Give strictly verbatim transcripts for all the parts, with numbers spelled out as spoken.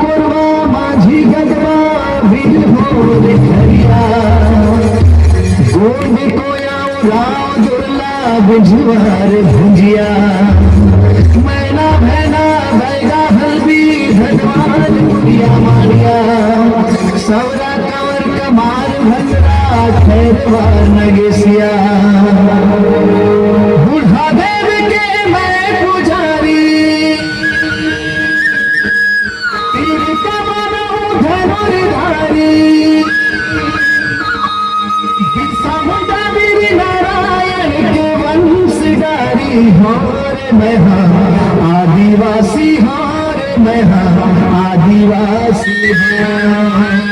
कोरवा माझी गदवा बिल हो रे हरिया, गोंद कोया राव दुर्ला बिझवार भुंजिया, मैना भैना बैगा हल्दी धनवान मुनिया मानिया, सौरा कंवर कमार भंगरा खैरवा नगेसिया, बुढ़ा देव के मैं पुजारी, तीर कमनो धनुर्धारी, बिरसा मुंडा वीर नारायण के वंशधारी हो रे मैं हाँ आदिवासी, हो रे मैं हाँ आदिवासी हो।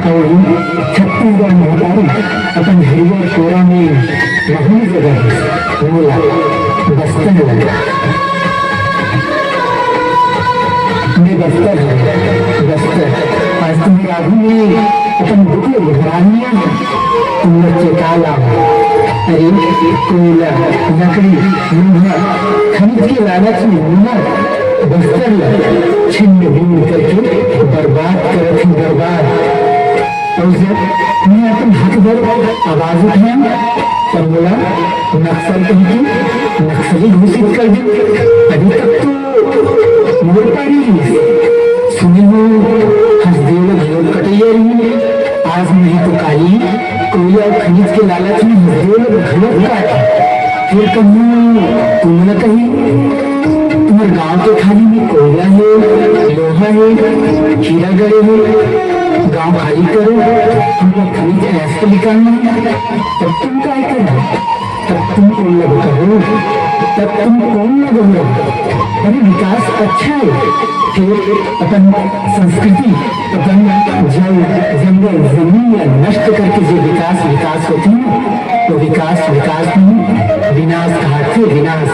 अउ छत्तीसगढ़ महतारी अपन हरियर कोरा में महूँ जगह मोला बस्तर लगा। मैं बस्तर हूँ, बस्तर। आज तुम्हें राहु ने अपन बुक में भरा लिया। तुम बच्चे काला, अरे, कोयला, लकड़ी, लोहा, खनिज के लालच में मुना बस्तर ला छिन्न भिन्न करके बर्बाद करत हे, बर्बाद। अउ जब मैं अपन हक बर आवाज उठाया, तब मोला नक्सल कह के नक्सली घोषित कर दी। अभी तक तो मोर पारी सुने हो, हसदेव ल घलो कटैया रही। आज नहीं तो काली कोयला अउ खनिज के लालच में हसदेव ल घलो काट। फिर कहूँ तुम न कही, तुम्हर गांव के खाली में कोयला हे, लोहा हे, हीरा गड़े हे। गांव खाली करो, हमला खनिज ऐश के निकालना हे, तब तुम काय करना? तब तुम कोन ला बताओ? तब तुम कोन ला बताओ? अरे, विकास अच्छा है, फिर अपन संस्कृति, अपन जल, जंगल, जमीन ला नष्ट करके जो विकास, विकास होथे ना, तो विकास, विकास नहीं, विनाश कहाथे, विनाश।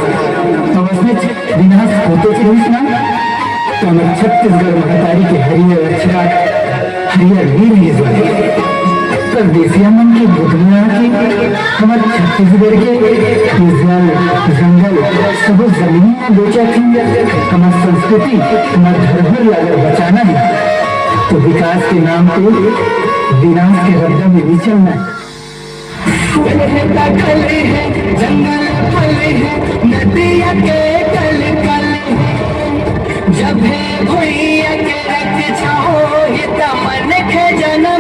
तो उसमें विनाश होथे के रहिस ना, तो हमर छत्तीसगढ़ महतारी के हरियर अक्षरा हरियर वीर हे जो परदेसिया मन के गोद में आके हमर छत्तीसगढ़ के ये जल, जंगल, सबो जमीन ला बेचत हे। हमर संस्कृति, हमर धरोहर ला अगर बचाना हे, तो विकास के नाम पे विनाश के रद्दा में नहीं चलना हे। जंगल फल है, नदिया के कल कल है। जब है भुइया के रख छाओ, ये तमन के जनम